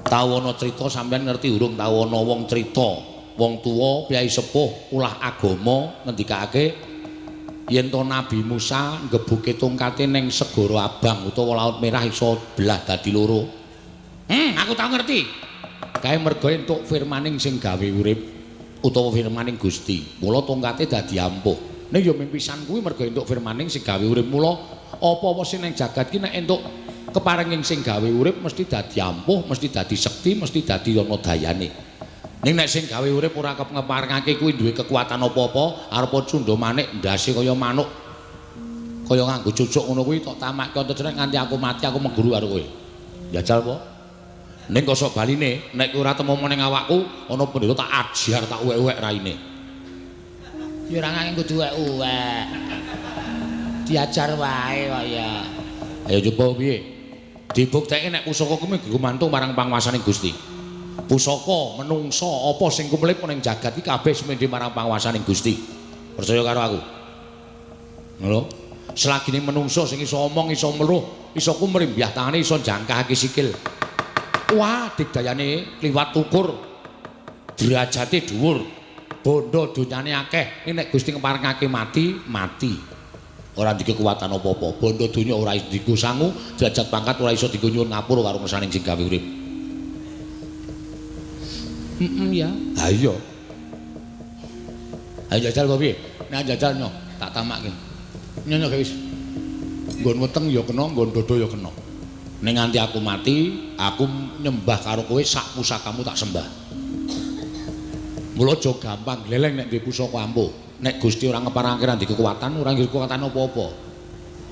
Tau ana crita sampeyan ngerti urung tau ana wong crita, wong tuwa piyai sepuh ulah agama ngendikake yen to Nabi Musa nggebuke tongkate ning segara abang utawa laut merah iso belah dadi loro. Aku tau ngerti. Kae mergo entuk firmaning sing gawe urip utawa firmaning Gusti. Mula tongkate dadi ampuh. Ning ya mimpisan kuwi mergo entuk firmaning sing gawe urip. Mula apa-apa sing ning jagat ki nek entuk keparenging sing gawe urip mesti dadi ampuh, mesti dadi sekti, mesti dadi ana dayane. Ning nek sing gawe urip ora keparengake kuwi duwe kekuatan apa-apa, arep cundha manik ndase kaya manuk. Kaya nganggo cucuk ngono kuwi tok tamakke antarane nganti aku mati aku mengguru karo kowe. Jajal apa? Ning kosok baline nek ora temu ning awakku ana pendeta tak ajar tak uwek-uwek raine. Ya ora nganggo duwek-uwek. Diajar wae kok ya. Ayo coba piye? Dibuktekke nek pusaka kuwi gumantung marang panguwasaning Gusti. Pusaka menungsa apa sing kumlip ning jagat iki kabeh semende marang panguwasaning Gusti. Percaya karo aku. Ngono. Selagine menungsa sing iso omong, iso meruh, iso kumrimbyah tangane, iso jangkahake sikil. Wah, digdayane kliwat ukur. Derajate dhuwur. Bondo donyane akeh. Nek Gusti ngeparengake mati, mati. Ora ndek kekuatan apa-apa. Bondo donya ora iso dienggo sangu, derajat pangkat ora iso dienggo nyuwun ngapura karo ngersaning sing gawe urip. Ya. Ha iya. Ayo jajal apa piye? Nek jajal nyo, tak tamakke. Nyonya wis. Nggon weteng ya kena, nggon dodo ya kena. Ning nganti aku mati, aku nyembah karo kowe sak pusakamu tak sembah. Mula aja gampang gleleng nek duwe pusaka ampuh. Nek Gusti ora ngeparengake ra ndek kekuatan, ora ndek kekuatan apa-apa.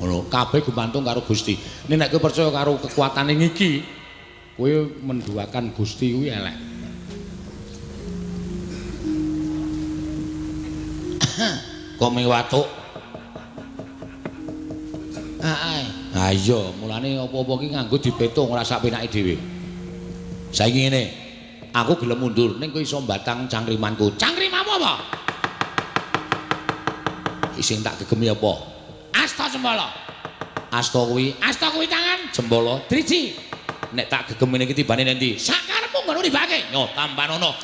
Ngono, kabeh gumantung karo Gusti. Nek nek kowe percaya karo kekuatane iki, kowe menduakan Gusti kuwi elek. Kok ming watuk? Heeh. Ha iya, mulane apa-apa ki nganggo dipetung ora sak penake dhewe. Saiki ngene, aku gelem mundur ning kowe iso mbatang cangkrimanku. Cangkrimanmu apa? Sing tak gegemi apa? Asta jembala. Asta kuwi, asta kuwi tangan, jembala driji. Nek tak gegemine iki tibane ning ndi? Sakarepmu ngono ribake. Yo tampanono.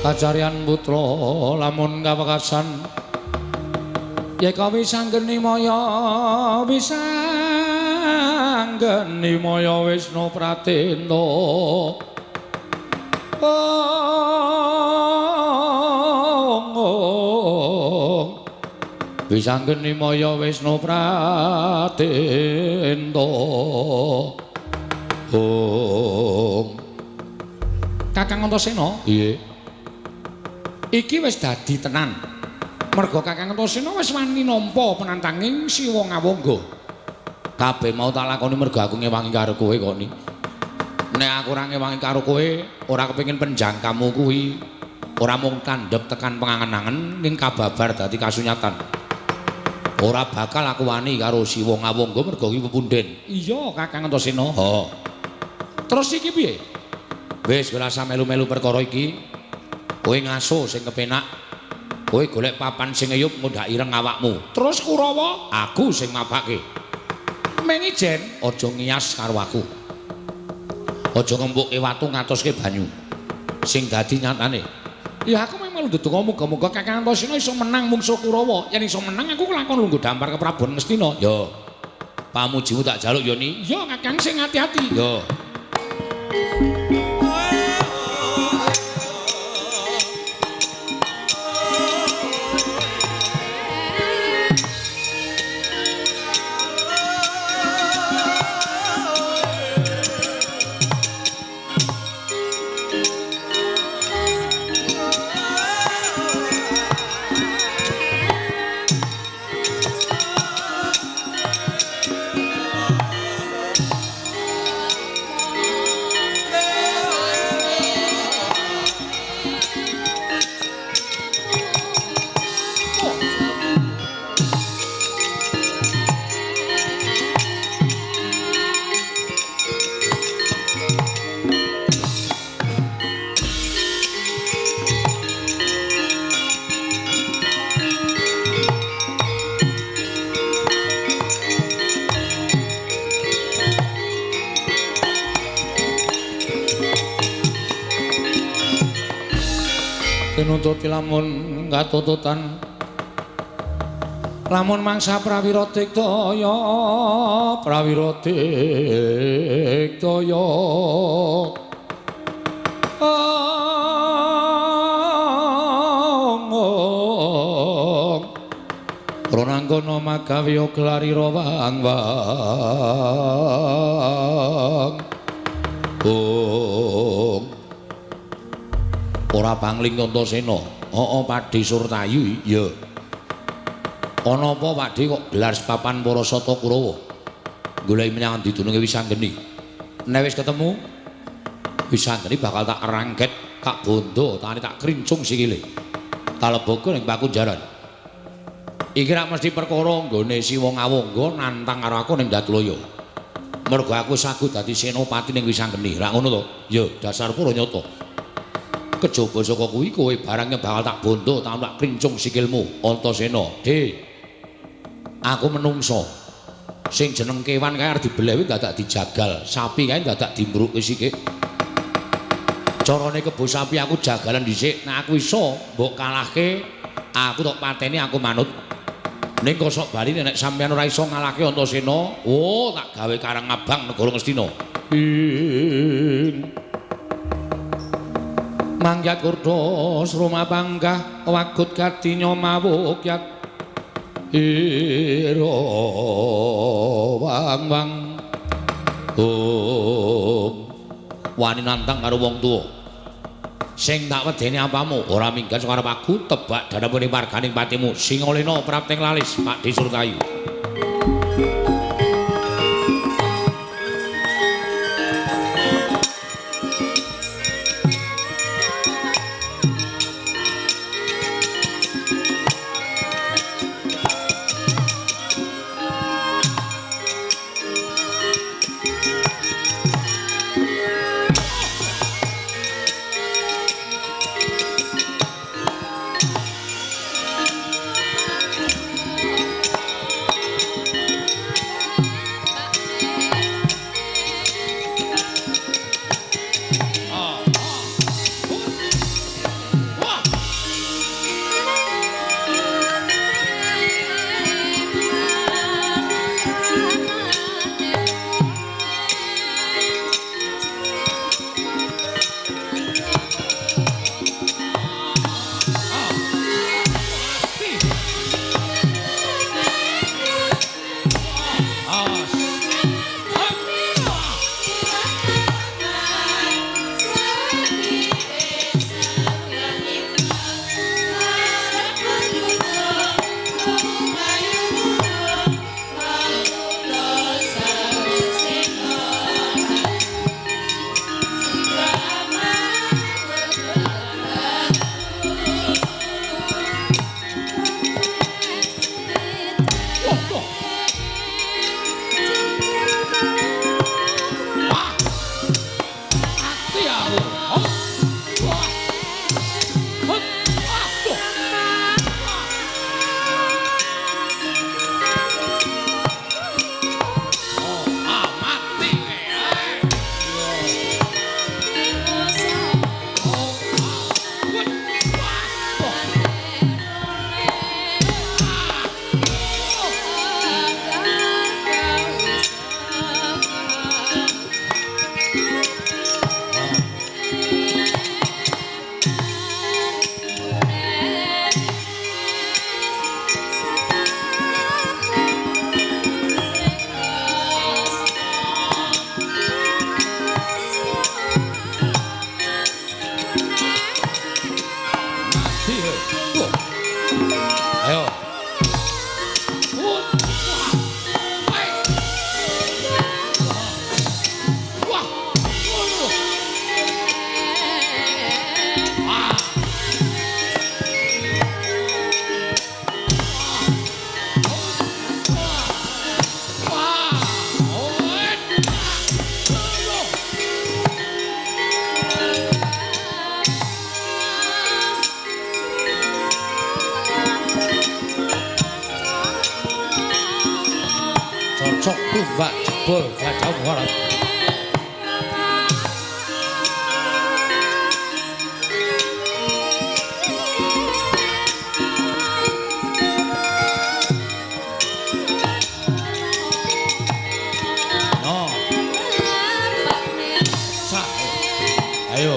Kacarian putra lamun kawekasan yeka wisanggeni maya wisanggeni maya Wisnu Pratenta. Wisanggeni maya Wisnu Pratenta. Kakang Antasena, iya. Iki wis dadi tenan. Merga Kakang Antasena wis wani nampa penantanging Siwa Ngawangga. Kabeh mau tak lakoni merga aku ngewangi karo kowe kok ni. Nek aku ora ngewangi karo kowe, ora kepengin penjangkamu kuwi ora mung tandhep tekan pengangen-angen ning kababar dadi kasunyatan. Ora bakal aku wani karo Siwa Ngawangga merga kuwi pepunden. Iya, Kakang Antasena. Ha. Terus iki piye? Wis ora usah melu-melu perkara iki. Kowe ngaso sing kepenak. Kowe golek papan sing eyup ngundhak ireng awakmu. Terus Kurawa, aku sing mapake. Meng ijen aja ngiyas karo aku. Aja ngempuke watu ngatoske banyu. Sing dadi nyatane. Ya aku memang ndedonga muga-muga Kakang Antasena iso menang mungsuh Kurawa. Yen iso menang aku lakon lungguh dampar ke Prabon Ngastina. Ya. Pamujimu tak jaluk ya ni. Ya Kakang sing ati-ati. Ya. Tinututi lamun katututan lamun mangsa prawira diktaya prawira diktaya Ronangkono magawe gelarira wang wang ong ora pangling Antasena. Heeh Padhe Surtayu iya. Ana apa Pakdhe kok gelar sepapan para sata Kurawa? Goleki menyang endi dununge Wisanggeni. Nek wis ketemu Wisanggeni bakal tak rangket, tak bondo, tangane tak krincung sikile. Tak lebokke ning pakunjaran. Iki rak mesti perkara nggone Siwa Ngawangga nantang karo aku ning Datlaya. Mergo aku sagu dadi senopati ning Wisanggeni. Rak ngono to? Ya, dasar pura nyata. Kejaba saka kuwi kowe barangnya bakal tak bondo, tak krincung sikilmu, Antasena. Dhe. Aku menungso. Sing jeneng kewan kae arep dibeleh kuwi dadak dijagal, sapi kae dadak dimbrukke sikik. Carane kebo sapi aku jagalan dhisik, nek aku iso mbok kalahke, aku tok pateni aku manut. Ning kosok bali nek sampeyan ora iso ngalahke Antasena, oh tak gawe karang abang negara Ngastina. Ing Manggyat kurda sruma panggah wagut kadinya mawukyat ira wang wang ong wani nantang karo wong tuwa sing tak wedeni apamu ora minggat saka arep aku tebak danapune warganing patimu Singalena prapting lalis Pakdhe Surtayu. Cocok tumbak jebol gajah warat. Ayo.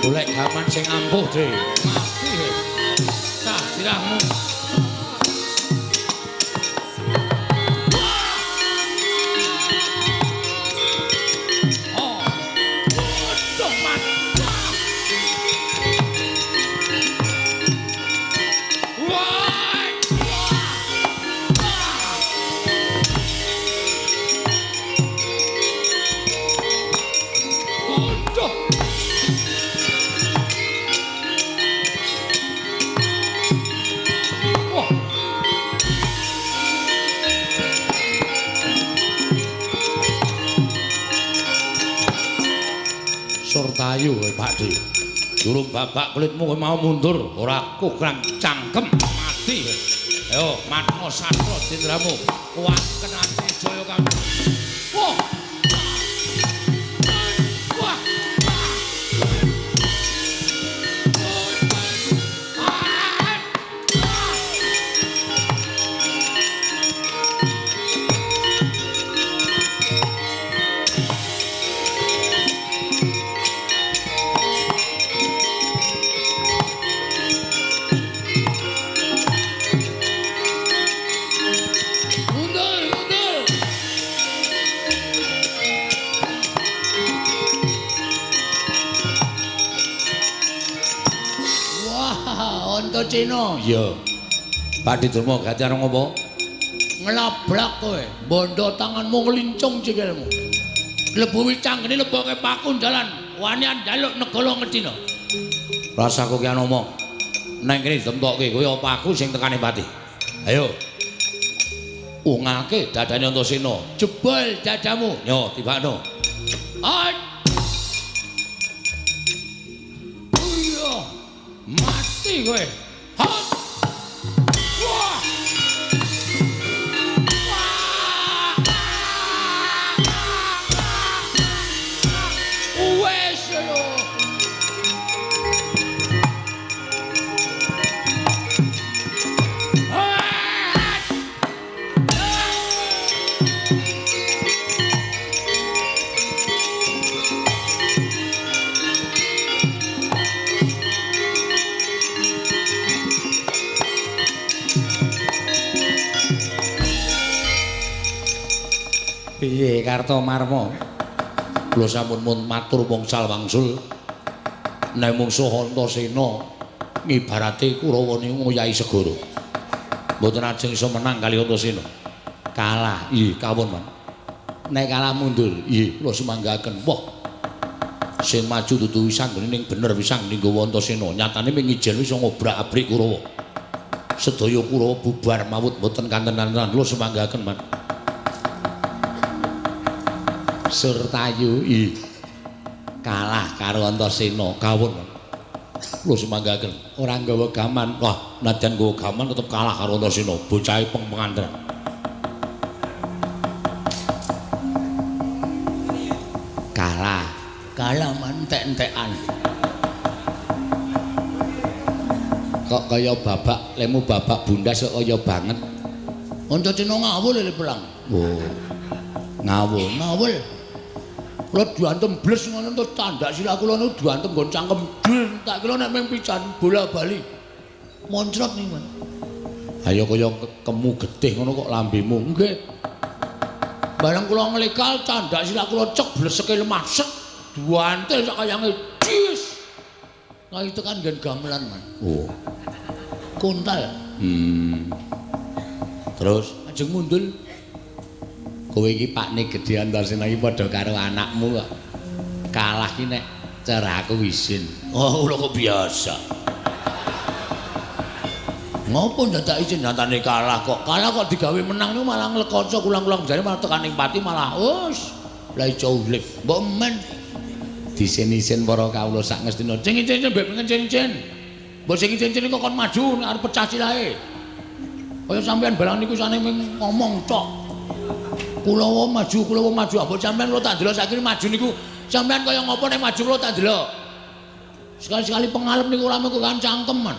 Golek gaman sing ampuh, Dre. Mati. Sah sirahmu. Oh. Waduh, mati. Wah. Waduh. Wah. Surtayu Pak Di. Durung babak kulitmu kowe mau mundur, ora kurang cangkem mati. Ayo matno sastra jendramu. Kuat kenati jaya kang. Wah. Wah. Mundur, mundur. Wah, Antasena. Iya. Pak Di Durma gati arep ngopo? Nglabrak kowe, bondo tanganmu ngelincung sikilmu. Lebu wicanggene leboke paku dalan, wanian njaluk negara Ngastina. Rasaku ki ngomong. Neng kene ditemtokke kowe apa aku sing tekane pati. Ayo. Ungake dadane Antasena. Jebol dadamu. Yo, tibakno. At. Iya. Mati kowe. Hot. Wah. Wah. Wes lho. Ah. Piye Kartomarma? Kula sampun mun matur wngsal wangsul. Nek mungsuh Antasena ngibarate Kurawa niku ngoyahi segara. Mboten ajeng iso menang kali Antasena. Kalah. Iya, kawon, Man. Nek kalah mundur. Iya, kula sumanggaken. Wah. Sing maju dudu wisanggeni ning bener wisanggeni nggawa Antasena. Nyatane ming ijen wis ngobrak-abrik Kurawa. Sedaya Kurawa bubar mawut mboten kantenan-kantenan. Kula sumanggaken, Man. Surtayu i kalah karo Antasena kawon. Kula sumanggaken. Ora nggawa gaman. Wah, nadyan nggawa gaman tetep kalah karo Antasena, bocahe pengpengantren. Kalah. Kalah entek-entekan. Kok kaya babak lemu babak bundas kok kaya banget. Antasena ngawul lho pelang. Oh. Ngawul. Ngawul. Kula diantem bles ngono terus tandak sirah kula niku diantem nggon cangkem. Tak kira nek mung pisan bola-bali. Moncrot niku, Man. Ayo kaya kemu getih ngono kok lambemu. Nggih. Bareng kula nglekal tandak sirah kula cek bleseke lemah sek. Duantil sak kayange cis. Nganti tekan nggen gamelan, Man. Oh. Kontal. Terus ajeng mundul. Kowe iki pakne gedhe Antasena iki padha karo anakmu kok. Kalah ki nek cara aku isin. Oh, kula kok biasa. Ngopo ndadak isin nyatane kalah kok. Kalah kok digawe menang niku malah nglekoco kulang-kulang jare malah tekan ing pati malah wis lah iso urip. Mbok men disin-isin para kawula sak ngestina. Sing icin mbek ngencin-incin. Mbok sing icin-incin kok kon maju nek arep pecah silahe. Kaya sampean barang niku sane mung ngomong tok. Kulawa maju, kulawa maju. Mbok sampean kula tak delok saiki maju niku sampean kaya ngopo nek maju kula tak delok. Sekali-sekali pengalem niku ora mung kan cangkem, Man.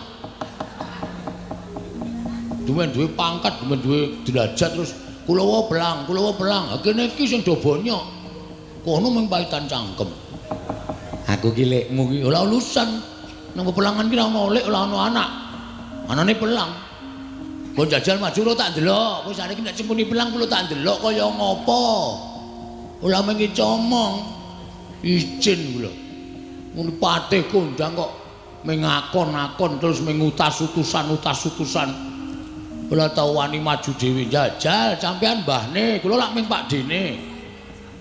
Duwen duwe pangkat, duwen duwe derajat terus kulawa belang, kulawa belang. Ha kene iki sing do bonyok. Kono mung paitan cangkem. Aku ki lekmu ki ora urusan. Nang pepelangan ki ora ono lek, ora ono anak. Anane pelang. Mbok jajal maju ora tak ndelok. Wis saiki nek Sengkuni pelang kula tak ndelok kaya ngopo. Ora mengi comong. Izin kula. Mun patih kondang kok mengakon-akon terus mengutas utusan-utas utusan. Kula tau wani maju dhewe jajal sampean mbahne, kula lak ming pakdene.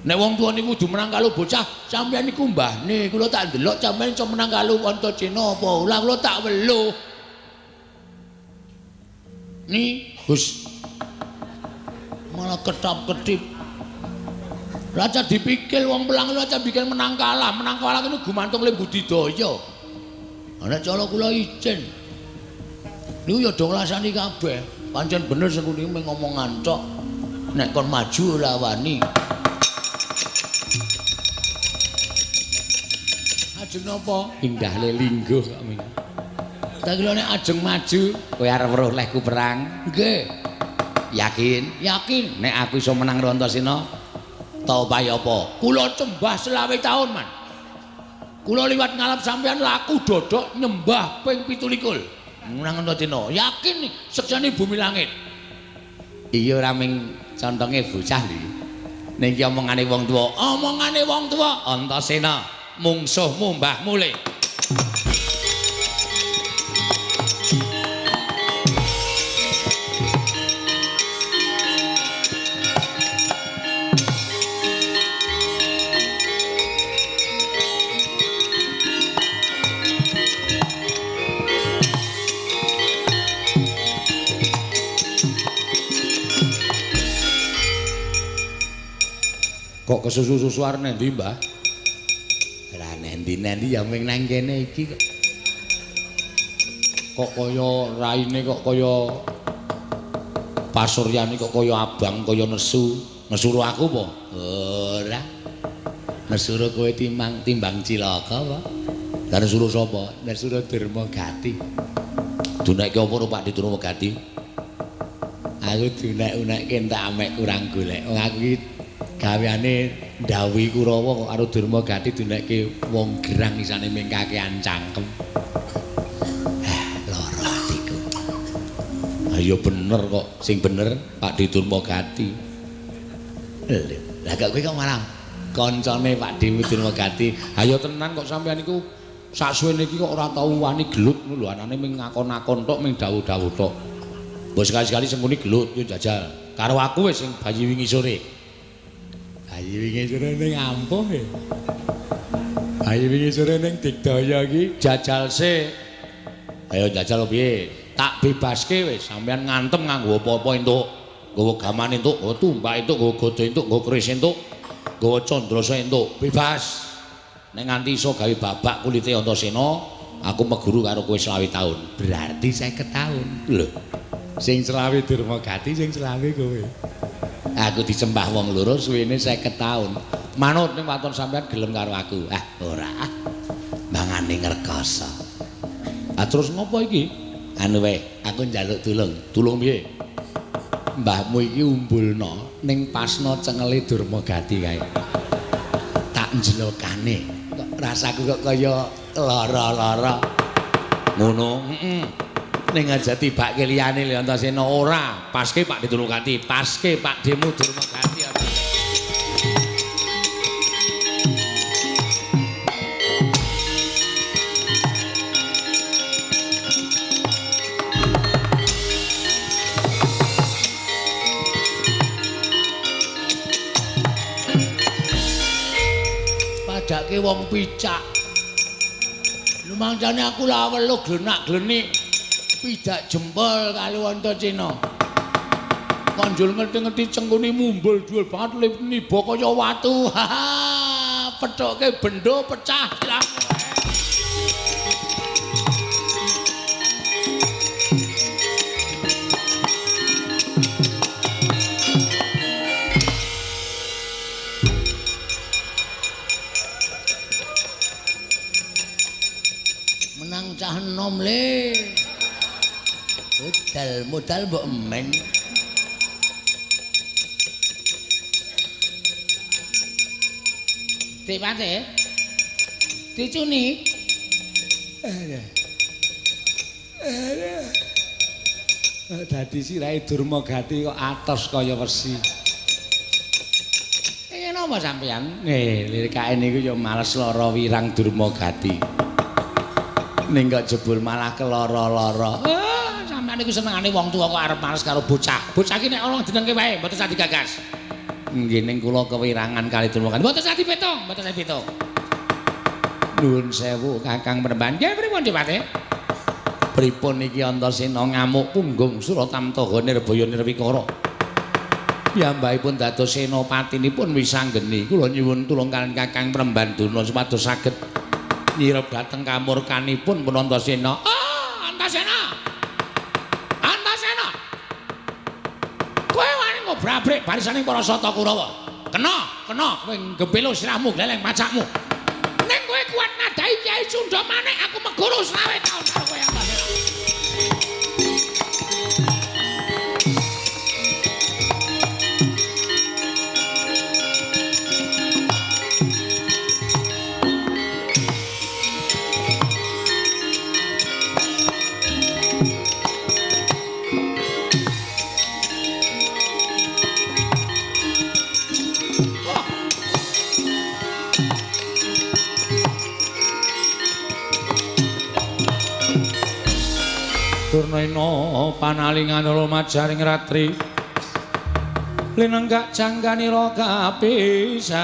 Nek wong tuwa niku kudu menang karo bocah, sampean niku mbahne, kula tak ndelok sampean iso menang karo Antasena apa ora, kula tak weluh. Ni, Gus. Malah ketap-ketip. Raja dipikir wong pelang raja pikir menang kalah niku gumantung le budidaya. Nek cara kula izin. Niku ya do nglasani kabeh. Pancen bener Sengkuni mung ngomongan tok. Nek kon maju ora wani. Ajeng napa? Indah le lingguh kok ming. Ta kira nek ajeng maju kowe arep weruh lehku perang. Nggih. Yakin? Yakin. Nek aku iso menang karo Antasena, tau pae apa? Kula cembah 25 taun, Man. Kula liwat ngalap sampean laku dodok nyembah ping 27. Menang Antasena. Yakin nih, seksane bumi langit. Iya ora ming contonge bocah lho. Ning iki omongane wong tuwa. Omongane wong tuwa. Antasena, mungsuhmu mbahmu le. Kok kesusu-susu arep nendi, Mbah? Ora nendi-nendi ya ming nang kene iki kok. Kok kaya raine kok kaya pasuryane kok kaya abang kaya nesu. Nesuru aku apa? Ora. Nesuru kowe timbang cilaka apa? Lah nesuru sapa? Nesuru Durmagati. Dunekke apa karo Pakde Durmagati? Aku dunek-unekke entek amek kurang golek. Wong aku iki gaweane ndhawuhi Kurawa kok karo Durmagati dunekke wong gerang isane ming kakean cangkem. Lara atiku. Ha ya bener kok, sing bener Pakde Durmagati. Lho, lah kok kowe kok malah kancane Pakde Durmagati. Ha ya tenan kok sampean iku saksuwene iki kok ora tau wani gelut ngono lho, anane ming ngakon-akon tok, ming dawuh-dawuh tok. Mbok sekali-sekali Sengkuni gelut yo jajal. Karo aku wis sing bayi wingi sore. Bayi wingi sore ning ampuh e. Bayi wingi sore ning Digdaya iki jajal sik. Ayo jajal piye? Tak bebaske wis, sampean ngantem nganggo apa-apa entuk. Nggawa gaman entuk, nggawa tumbak entuk, nggawa gada entuk, nggawa keris entuk, nggawa candrasa entuk. Bebas. Nek nganti iso gawe babak kulite Antasena, aku meguru karo kowe 25 taun. Berarti 50 taun. Lho. Sing selawe Durmagati, sing selawe kowe. Aku disembah wong loro suwene 50 taun. Manut ning waton sampean gelem karo aku. Ah, ora ah. Mangane ngrekoso. Ah terus ngopo iki? Anu wae, aku njaluk tulung. Tulung piye? Mbahmu iki umbulno ning pasna cengele Durmagati kae. Tak njelokane. Kok rasaku kok kaya lara-lara. Ngono, heeh. Ning aja tibake liyane lho Antasena ora. Paske Pakde Durmagati, paske Pakdemu Durmagati. Padake wong picak. Lumangsane aku la weluh glenak-glenik. Pidak jempol kali Antasena. Kanjul ngerti-ngerti Cengkuni mumbul dhuwur banget niba kaya watu. Haha, pethoke bendo pecah ilang. Menang cah enom le. Modal mbok emen. Dik Pate. Dicuni. Dadi sirahe Durmagati kok atos kaya wesi. Iki napa sampeyan? Lirikake niku ya males lara wirang Durmagati. Ning kok jebul malah keloro-loro. Sampeyan niku senengane wong tuwa kok arep males karo bocah. Bocah iki nek ana jenengke wae mboten sah digagas. Nggih ning kula kewirangan kali Durmagati. Mboten sah dipitung, mboten sah dipitung. Nuwun sewu Kakang Premban. Nggih pripun Dipate? Pripun iki Antasena ngamuk punggung Suratamtaha Nirbaya Nirwikara. Piyambakipun dados senapatinipun wisanggeni. Kula nyuwun tulung kaliyan Kakang Premban Durna supados saged nyirep dhateng kamurkanipun pun Antasena. Oh, Antasena. Antasena. Kowe wani ngobrabrik barisaning para Sata Kurawa. Kena, kena kowe nggembelo sirahmu gleleng pacakmu. Ning kowe kuat nadai Kyai Cunda Manik aku meguru 25 taun karo kowe Antasena. Durnaina panalingan lumajaring ratri linenggak jangganira kapisanan.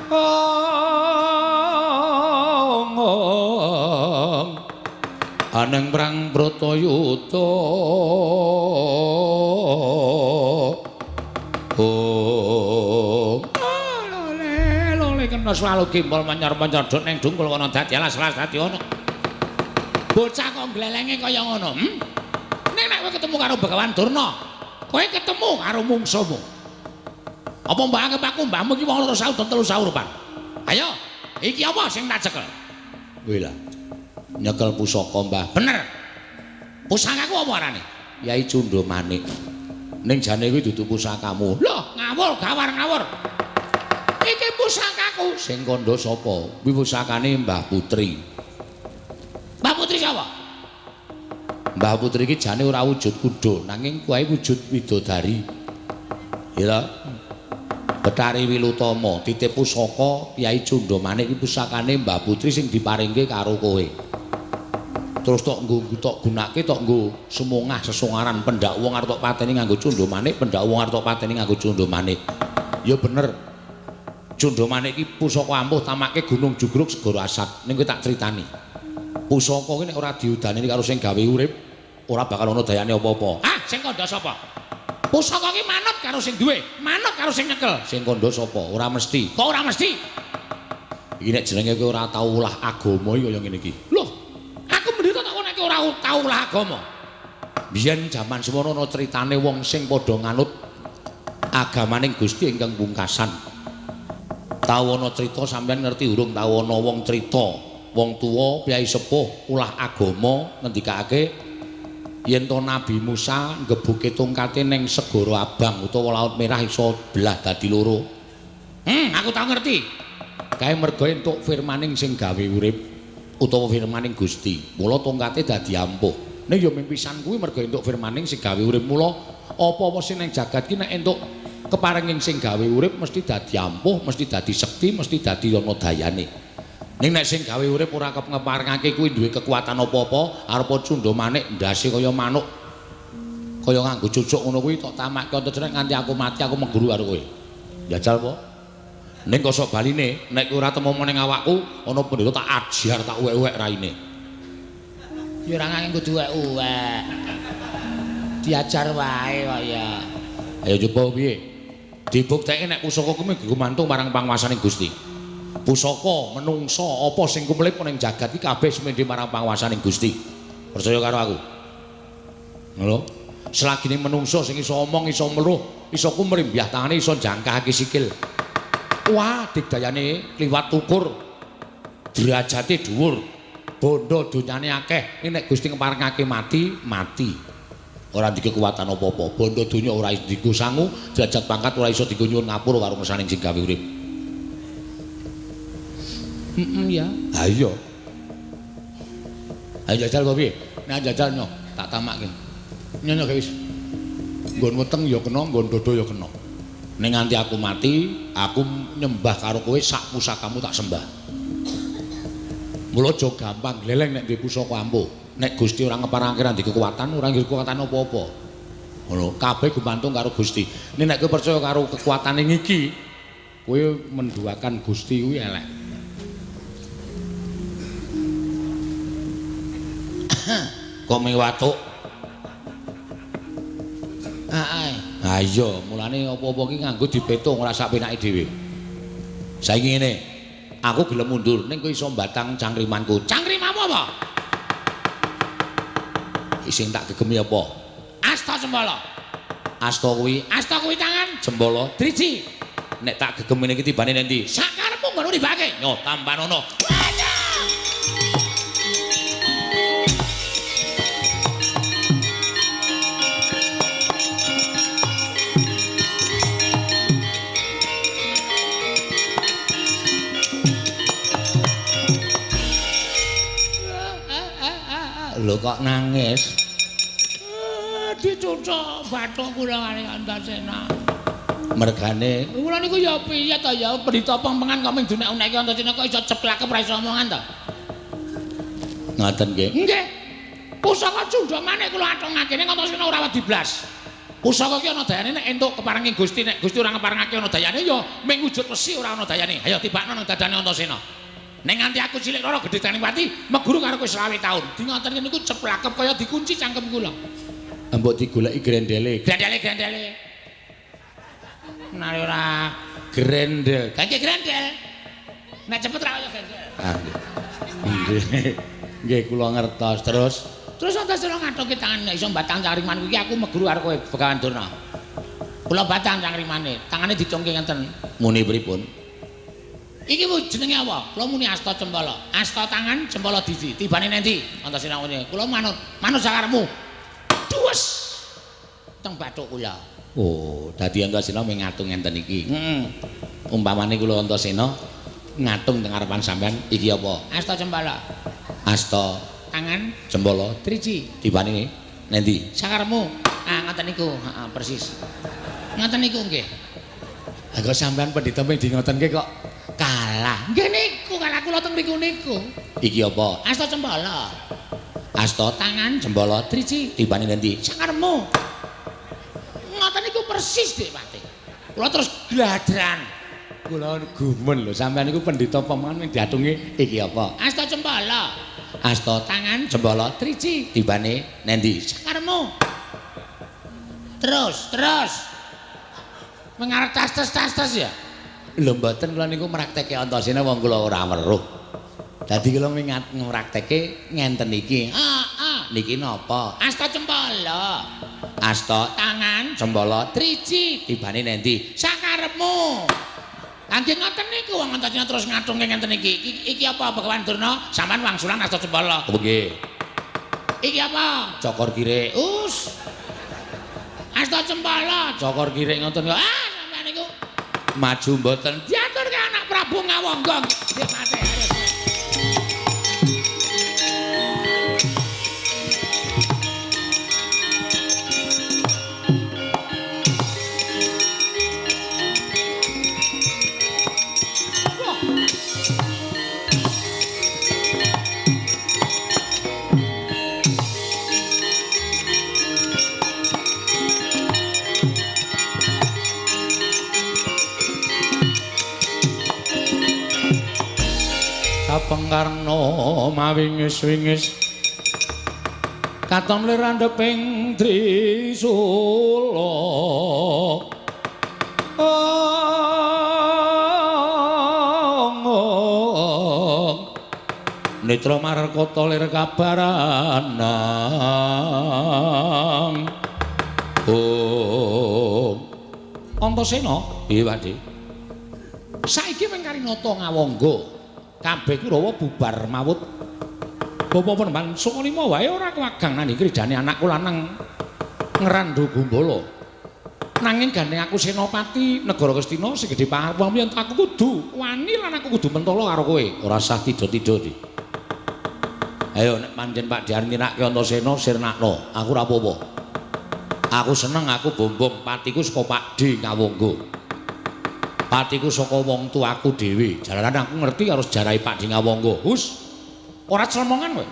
Ong aneng prang Bratayuda. Ong lole lole kena swalu gimbal menyor-menyor duk ning dungkul wana dadi alas-alas dadi ana. Bocah kok glelenge kaya ngono, Ning nek kowe ketemu karo Begawan Durna, kowe ketemu karo mungsuhmu. Apa mbok anggap aku mbahmu iki wong loro saudon telu saurupan? Ayo, iki apa sing tak cekel? Kuwi lah. Nyekel pusaka, Mbah. Bener. Pusakaku apa arane? Yai Cunda Manik. Ning jane kuwi dudu pusakamu. Loh, ngawur, gawar ngawur. Iki pusakaku. Sing kandha sapa? Kuwi pusakane Mbah Putri. Mbah Putri sapa? Mbah Putri iki jane ora wujud kuda, nanging kuwi wujud widodari. Ya. Betari Wilutama titip pusaka Kyai Cunda Manik iki pusakane Mbah Putri sing diparingke karo kowe. Terus tok nggo tok gunake tok nggo sumungah sesongaran pendak wong arep tok pateni nganggo Cunda Manik, pendak wong arep tok pateni nganggo Cunda Manik. Ya bener. Cunda Manik iki pusaka ampuh tamake Gunung Jugruk Segara Asat. Ning kowe tak critani. Pusaka ki nek ora diudani karo sing gawe urip, ora bakal ana dayane apa-apa. Ah, sing kandha sapa? Pusaka ki manut karo sing duwe, manut karo sing nyekel. Sing kandha sapa? Ora mesti. Kok ora mesti? Iki nek jenenge kowe ora tau ulah agama iki kaya ngene iki. Loh, aku mendita tak nek ora tau ulah agama. Biyen jaman semono ana critane wong sing padha nganut agamaning Gusti ingkang pungkasan. Tau ana crita sampeyan ngerti urung tau ana wong crita wong tuwa piyai sepuh ulah agama ngendikake yen to Nabi Musa nggebuke tongkate ning segara abang utawa laut merah iso belah dadi loro. Aku tau ngerti. Kae mergo entuk firmaning sing gawe urip utawa firmaning Gusti. Mula tongkate dadi ampuh. Ning ya mimpisan kuwi mergo entuk firmaning sing gawe urip. Mula apa-apa sing ning jagat ki nek entuk keparenging sing gawe urip mesti dadi ampuh, mesti dadi sekti, mesti dadi ana dayane. Ning nek sing gawe urip ora ngeparengake kuwi duwe kekuatan apa-apa, arep Cunda Manik ndase kaya manuk. Kaya nganggo cucuk ngono kuwi tok tamakke Antasena nganti aku mati aku meguru karo kowe. Jajal apa? Ning kosok baline nek kowe ora temu ning awakku ana pendeta tak ajar tak uwek-uwek raine. Ya ora nganggo kudu uwek-uwek. Diajar wae kok ya. Ayo coba piye? Dibuktekke nek pusaka kuwi gumantung marang panguwasaning Gusti. Pusaka menungsa apa sing kumlip ning jagat iki kabeh sumendhe marang panguwasaning Gusti. Percaya karo aku. Ngono. Selagine menungsa sing iso omong, iso meruh, iso kumrimbyah tangane, iso jangkahake sikil. Wah, digdayane kliwat ukur. Derajate dhuwur. Bondo donyane akeh. Nek Gusti ngeparengake mati, mati. Ora ndek kekuatan apa-apa. Bondo donya ora iso dienggo sangu, derajat pangkat ora iso dienggo nyuwun ngapura karo ngersaning sing gawe urip. Heeh ya. Ha iya. Ayo jajal apa piye? Nek jajal nyo, tak tamakke. Nyonya wis. Nggon weteng ya kena, nggon dodo ya kena. Ning nganti aku mati, aku nyembah karo kowe sak pusakamu tak sembah. Mula aja gampang gleleng nek duwe pusaka ampuh. Nek Gusti ora ngeparangke ra ndek kekuatan, ora ndek kekuatan apa-apa. Ngono, kabeh gumantung karo Gusti. Nek nek kowe percaya karo kekuatane ngiki, kowe menduakan Gusti kuwi elek. Kok ming watuk? Heeh. Ha iya, mulane apa-apa ki nganggo dipetung ora sak penake dhewe. Saiki ngene, aku gelem mundur ning kowe iso mbatang cangkrimanku. Cangkrimanmu apa? Sing tak gegemi apa? Asta Cembala. Asta kuwi, asta kuwi tangan, Cembala driji. Nek tak gegemine iki tibane nendi? Sakarepmu ngono ribake. Nyo tampanono. Lho kok nangis? Dicucuk bathuk kula kali Antasena. Mergane kula niku ya piye to ya pendhita pempengan kok ming dunek-uneki Antasena kok iso ceplake ora iso omongan to. Ngoten nggih. Nggih. Pusaka cundha manik kula atungake ning Antasena ora wedi blas. Pusaka ki ana dayane nek entuk keparengi Gusti, nek Gusti ora ngeparengake ana dayane ya ming wujud wesi ora ana dayane. Ayo tibakno nang dadane Antasena. Nek nganti aku cilik lara gedhe Tanipati meguru karo kowe 25 taun. Di ngoten niku ceplakep kaya dikunci cangkem kula. Mbok digoleki grendele. Grendele grendele. Nare ora grendel. Gak grendel. Nek cepet ra kaya grendel. Ah nggih. Nggih kula ngertos terus. Terus Antasena ngathuke tangan nek iso mbatang cangkriman kuwi aku meguru karo kowe Begawan Durna. Kula batang cangkrimane, tangane dicungke ngenten. Muni pripun? Iki jenenge apa? Kula muni asta cempala. Asta tangan cempala diji. Tibane nendi? Antasena ngene. Kula manut, manut sakarepmu. Duwes. Teng bathuk kula. Oh, dadi Antasena mung ngatung ngenten iki. Heeh. Umpamane kula Antasena ngatung teng ngarepan sampean iki apa? Asta cempala. Asta tangan cempala driji. Tibane nendi? Sakarepmu. Ah ngoten niku, heeh persis. Ngoten niku nggih. Ha kok sampean pendhita mung di ngotenke kok kalah. Nggih niku kalah kula teng mriku niku. Iki apa? Asta cempala. Asta tangan cempala driji. Tibane nendi? Sakarepmu. Ngoten niku persis Dik Pati. Kula terus gladran. Kula gumun lho sampean niku pendhita pemangan mung diatungi iki apa? Asta cempala. Asta tangan cempala driji. Tibane nendi? Sakarepmu. Terus, terus. Mengarep tas-tas ya. Lho mboten kula niku mrakteke Antasena wong kula ora weruh. Dadi kula mrakteke ngenten iki. Heeh. Niki napa? Asta cempala. Asta tangan cempala driji. Tibane nendi? Sakarepmu. Lah nggih ngoten niku wong Antasena terus ngathungke ngenten iki. Iki apa Begawan Durna? Sampeyan wangsulan asta cempala. Oh nggih. Iki apa? Cokor kirik. Us. Asta cempala, cokor kirik ngoten kok. Ah, sampeyan niku maju mboten diaturke anak Prabu Ngawangga. Nggih mate. Sapengkarna mawingis-wingis katon lir andheping trisula. Netra markata lir kabaranang. Om Antasena, piye Pakde? Saiki mung karinata Ngawangga. Kabeh Kurawa bubar mawut. Bapa Penemban Sukalima wae ora kewagang nandhi kridane anakku lanang Ngrandhu Gumbala. Nanging gandeng aku senopati negara Ngastina sing gedhe pangarep yen aku kudu wani lan aku kudu mentolo karo kowe. Ora sah tido-tido iki. Ayo nek pancen Pak Dhe arep nyirake Antasena sirnakno, aku ora apa-apa. Aku seneng aku bombong patiku saka Pak Dhe Ngawangga. Patiku saka wong tuaku dhewe. Jalaran aku ngerti karo sejarahe Pak Dhe Ngawangga. Hus. Ora clemongan kowe.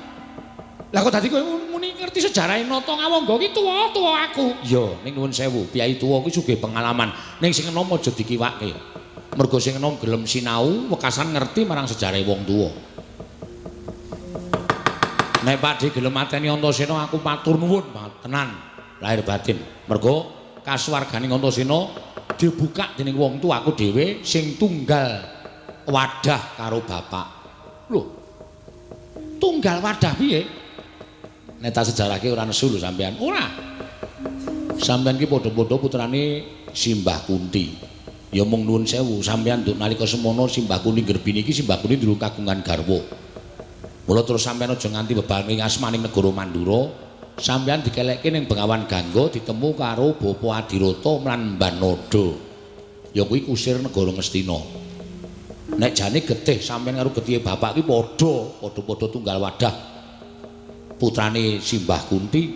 Lah kok dadi kowe muni ngerti sejarahe Nata Ngawangga ki tuwa-tuwa aku. Iya, ning nuwun sewu, piyai tuwa kuwi sugih pengalaman. Ning sing enom aja dikiwake. Mergo sing enom gelem sinau, wekasan ngerti marang sejarahe wong tuwa. Nek Pak Dhe gelem mateni Antasena aku matur nuwun tenan lahir batin. Mergo kasuwargane Antasena dibuka dening wong tuaku dhewe sing tunggal wadah karo bapak. Lho. Tunggal wadah piye? Nek tak sejarahke ora nesu lho sampean. Ora. Sampean ki padha-padha putrane Simbah Kunti. Ya mung nuwun sewu, sampean nduk nalika semono Simbah Kunti nggerbini iki Simbah Kunti durung kagungan garwa. Mula terus sampean aja nganti bebaning asmaning negara Mandura, sampean dikelekke ning Bengawan Gangga ditemu karo Bapa Adirata lan Mbanada. Ya kuwi kusir negara Ngastina. Nek jane getih sampean karo getihe bapak ki padha, padha-padha tunggal wadah. Putrane Simbah Kunti.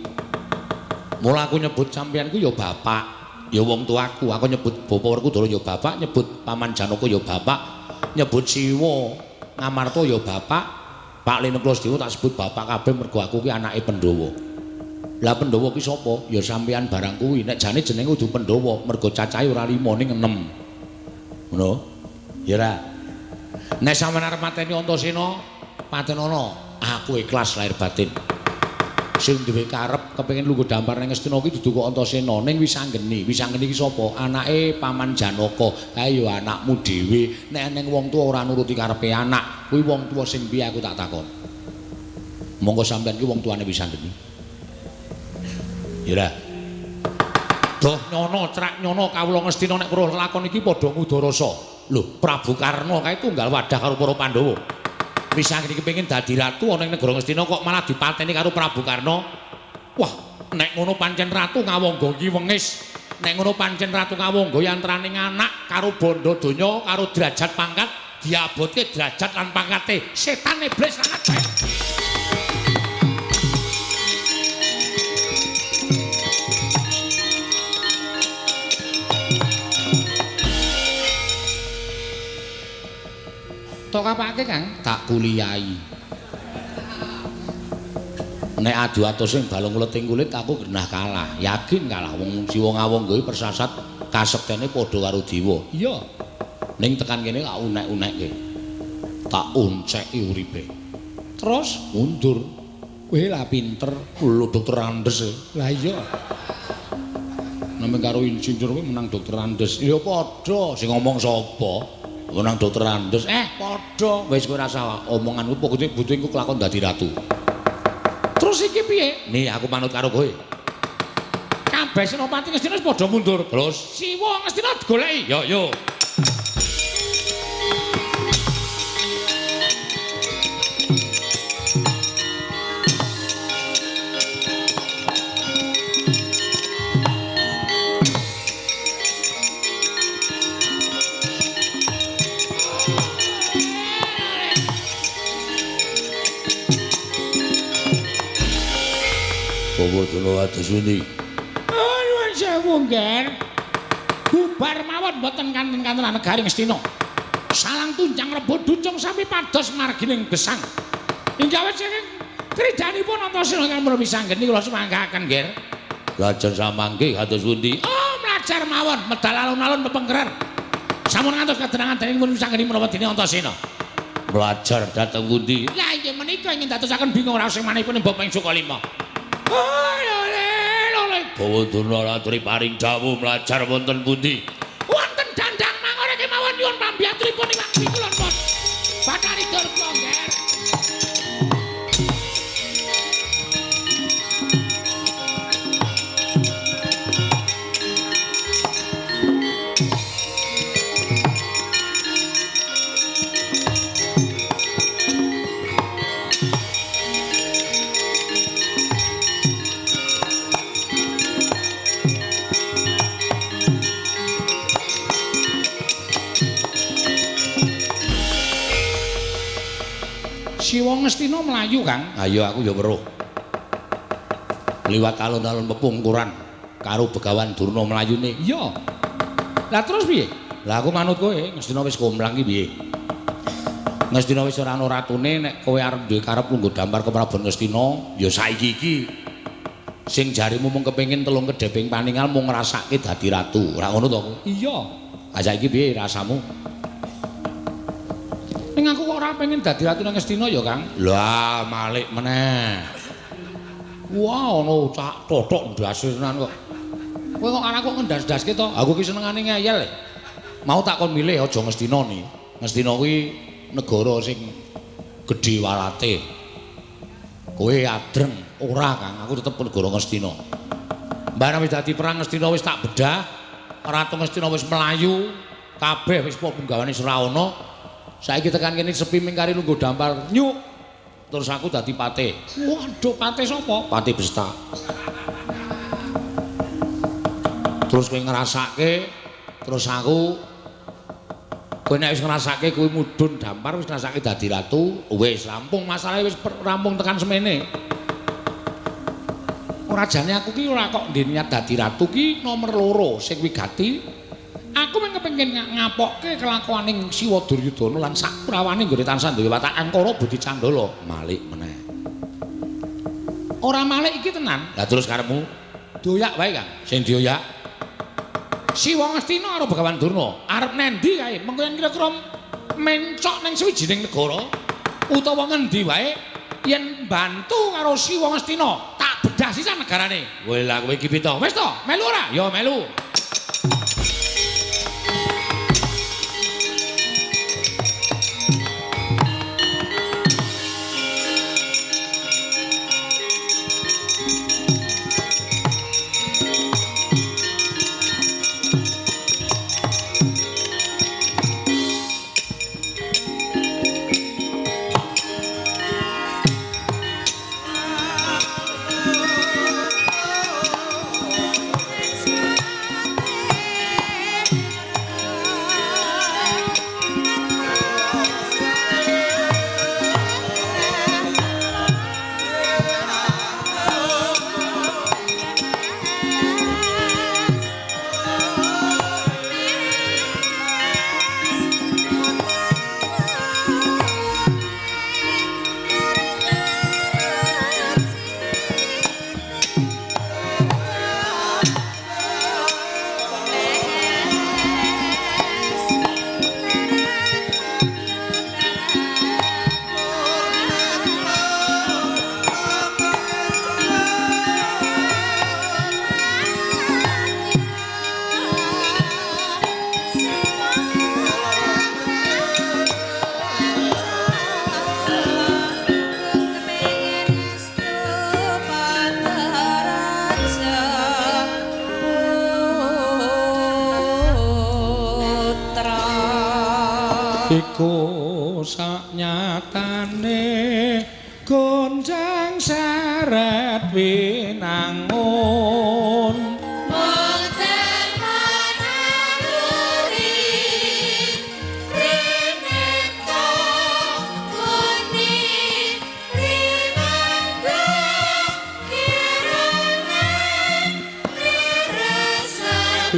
Mula aku nyebut sampean ku ya bapak, ya wong tuaku. Aku nyebut Bapa Werkudara ya bapak, nyebut Paman Janaka ya bapak, nyebut Siwa Ngamarta ya bapak. Pak Lene Kula tak sebut bapak kabeh mergo aku ki anake Pandhawa. Lah Pandhawa ki sapa? Ya sampean barang kuwi. Nek jane jenenge kudu Pandhawa, mergo cacahe ora 5 ning 6. Ngono? Ya ora. Nek sampean arep mateni Antasena, patenono. Aku ikhlas lahir batin. Sing duwe karep kepengin lungguh dampar ning Ngastina ki dudu kok Antasena, ning Wisanggeni. Wisanggeni ki sapa? Anake Paman Janaka. Kae ya anakmu dhewe. Nek eneng wong tuwa ora nuruti karepe anak, kuwi wong tuwa sing piye aku tak takon. Monggo sampean ki wong tuane Wisanggeni. Ya ora. Doh nyono crak nyono kawula Ngastina nek weruh lakon iki padha ngudarasa. Lho, Prabu Karna kae tunggal wadah karo para Pandhawa. Wisanggeni kepengin dadi ratu ana ing negara Ngastina kok malah dipateni karo Prabu Karna. Wah, nek ngono pancen Ratu Ngawangga iki wengis. Nek ngono pancen Ratu Ngawangga yantrane anak karo bondo donya karo derajat pangkat diabotke derajat lan pangkate setan iblis sangat baik. Tok apake Kang? Tak kuliahi. Nek adu atus sing balung leting kulit aku genah kalah, yakin kalah wong Siwa Ngawangga iki persasat kasektene padha karo dewa. Iya. Ning tekan kene tak unek-unekke. Tak onceki uripe. Terus mundur. Kowe lah pinter, lho Dokter Andes. Lah iya. Namung karo insinyur kowe menang Dokter Andes. Ya padha, sing ngomong sapa? Menang Dokter Andes. Padha. Wis kowe rasa omonganku pokoke butuh engko kelakon dadi ratu. Terus iki piye? Nih aku manut karo kowe. Kabeh senopati Ngastina wis padha mundur. Terus Siwa Ngastina digoleki. Yo yo. Bawa atus pundi? Nuwun sewu, Ngger. Bubar mawon mboten kanten-kantenan negari Ngastina. Salang tunjang rebut ducung sami pados margining gesang. Inggih awit saking krijanipun Antasena ingkang pun Wisanggeni kula sumanggaken, Ngger. Lajeng samangke atus pundi? Oh, mlajar mawon medal alun-alun pepengkeran. Sampun ngantos kadenangan dening pun Wisanggeni menawa dene Antasena. Mlajar dhateng pundi? Lah inggih menika ingin dadosaken bingung raos manihipun Bapak ing Sukalima. Bawa Durna aturi paring dawuh mlajar wonten pundi? Wonten dandang mangore kemawon nyuwun pambiyantunipun iwak pikulon pun. Bathari Durga, Ngger. Siwa Ngastina mlayu, Kang. Ha iya aku ya weruh. Liwat alun-alun pepungkuran karo Begawan Durna mlayune. Iya. Lah terus piye? Lah aku manut kowe, Ngastina wis komplang ki piye? Ngastina wis ora ana ratune, nek kowe arep duwe karep lungguh dampar keprabon Ngastina, ya saiki iki. Sing jarimu mung kepengin telung kedheping paningal mung ngrasake dadi ratu. Ora ngono to kowe? Iya. Ha saiki piye rasamu? Ning aku kok ora pengen dadi ratu nang Ngastina ya, Kang. Lah, malik meneh. Wah, ana cak tothok ndase tenan kok. Kowe kok arep kok ngendas-ndaske to? Aku ki senengane ngeyel. Mau tak kon milih aja Ngastina ni. Ngastina kuwi negara sing gedhe walate. Kowe adreng ora, Kang. Aku tetep negara Ngastina. Barang wis dadi perang Ngastina wis tak bedah, Ratu Ngastina wis mlayu, kabeh wis punggawane wis ora ana. Saiki tekan kene sepi mingkari lungguh dampar nyuk. Terus aku dadi patih. Waduh, patih sapa? Patih Besta. Terus kowe ngrasake, terus aku kowe nek wis ngrasake kowe mudhun dampar wis ngrasake dadi ratu, wis rampung masalahe wis rampung tekan semene. Ora jane aku ki ora kok ndek niat dadi ratu ki nomor 2 sing wigati. Aku mung kepengin ngapokke kelakuaning Siwa Duryudana lan sak prawane nggone tansah duwe watak angkara budi candala. Malik meneh. Ora malik iki tenan. Lah terus karepmu? Doyak wae, Kang. Sing dioyak Siwa Ngastina karo Begawan Durna arep nendi kae? Mengko yen kira-kira mencok ning sawijining negara utawa ngendi wae yen bantu karo Siwa Ngastina tak bedah sisan negarane. Kowe lah kowe iki pito. Wis to, melu ora? Ya melu. Iku saknyatane gonjang seret winangun boten manuri rineta guni rinanda kirangan tiresan.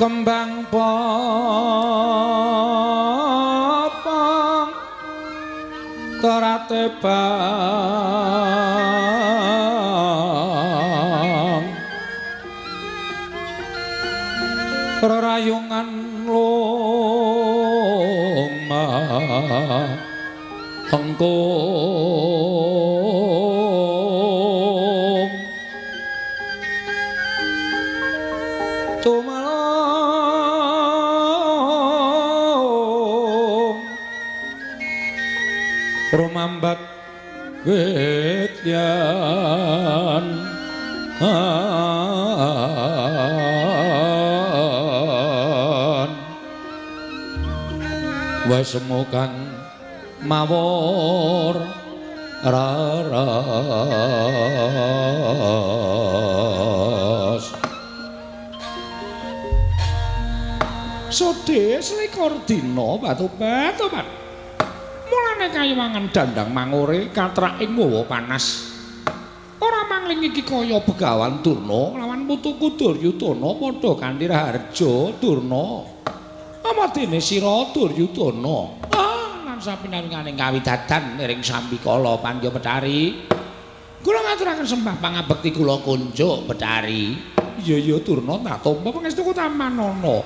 Kembang popong terate bang rerayungan loma engkung rumambat wit yan wesemu kang mawur raras. Sode selikur dina batu-batu. Mulane kayuwangan dandang mangure katrake ngawa panas. Ora mangling iki kaya Begawan Durna lawan putuku Duryudana padha kanthi raharja Durna. Apa dene sira Duryudana? Ah, lan sapinarengane kawidadan miring sambikala Pandya Bethari. Kula ngaturaken sembah pangabekti kula kunjuk Bethari. Iya iya Durna tak tampa pangestuku tamanana.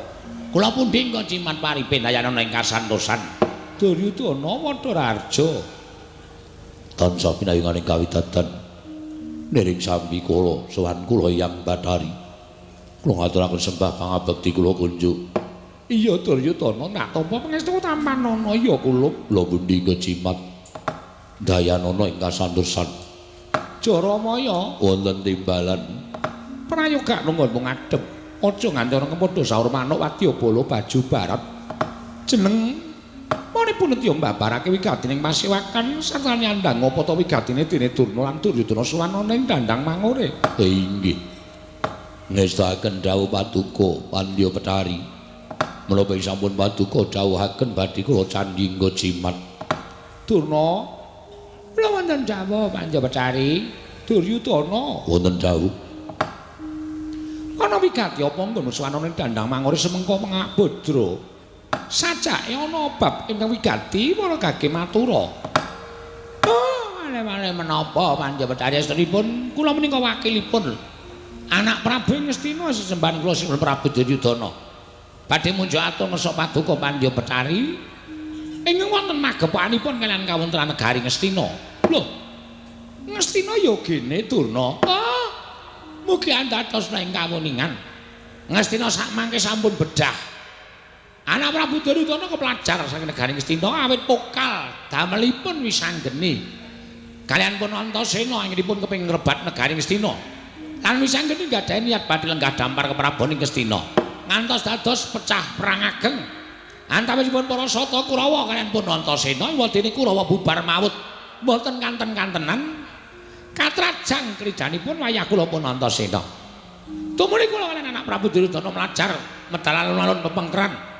Kula pundi engko cimat paripin dayanana ing kasantosan. Duryudana padha raharja. Tansah pinayunganing kawidadan niring sambikala sowan kula Hyang Bathari. Kula ngaturaken sembah pangabekti kula kunjuk. Iya Duryudana tak tampa pangestu tamanana ya kula. Kula pundi kecimat dayanana ing kasantosan. Jaramaya wonten timbalan prayoga nunggon mung ngadhep. Aja nganti ana kemodho saur manuk wadyabala baju barat. Jeneng Manipun nedya mbabarake wigatining pasewakan sarta nyandhang apa ta wigatine dene Durna lan Duryudana sowan ana ing dandang mangure. Inggih. Ngestakaken dawuh paduka Pandya Bethari. Menapa sampun paduka dawuhaken badhe kula candhi nggo jimat. Durna, Kula wonten dawuh Panjapecari Duryudana. Wonten dawuh. Ana wigati apa nggon suwanane Dandang Mangore semengko Pangabadra. Sajake ana bab ingkang wigati para gage matura. Oh, male-male menapa Panjapecari estunipun kula menika wakilipun anak Prabu Ngastina sesembahan kula Sinuwun Prabu Duryudana. Badhe munjuk atur ngersa paduka Panjapecari ingkang wonten magepokanipun kaliyan kawontenan negari Ngastina. Lho, Ngastina yogene Durna. Oh, mugi andados ing kawuningan. Ngastina sakmangke sampun bedah. Anak Prabu Duryudana kepelajar saking negari Ngastina awit pokal damelipun Wisanggeni. Kaliyan pun Antasena anggenipun kepengin ngrebat negari Ngastina. Lan Wisanggeni gadhahi niat badhe lenggah dampar keprabon ing Ngastina. Ngantos dados pecah perang ageng. Antawisipun para sata Kurawa kaliyan pun Antasena wadene Kurawa bubar mawut. Mboten kanten-kantenan katrajang krijanipun wayah kula pun Antasena. Tumuli kula kaliyan anak Prabu Duryudana mlajar medal alun-alun pepengkeran.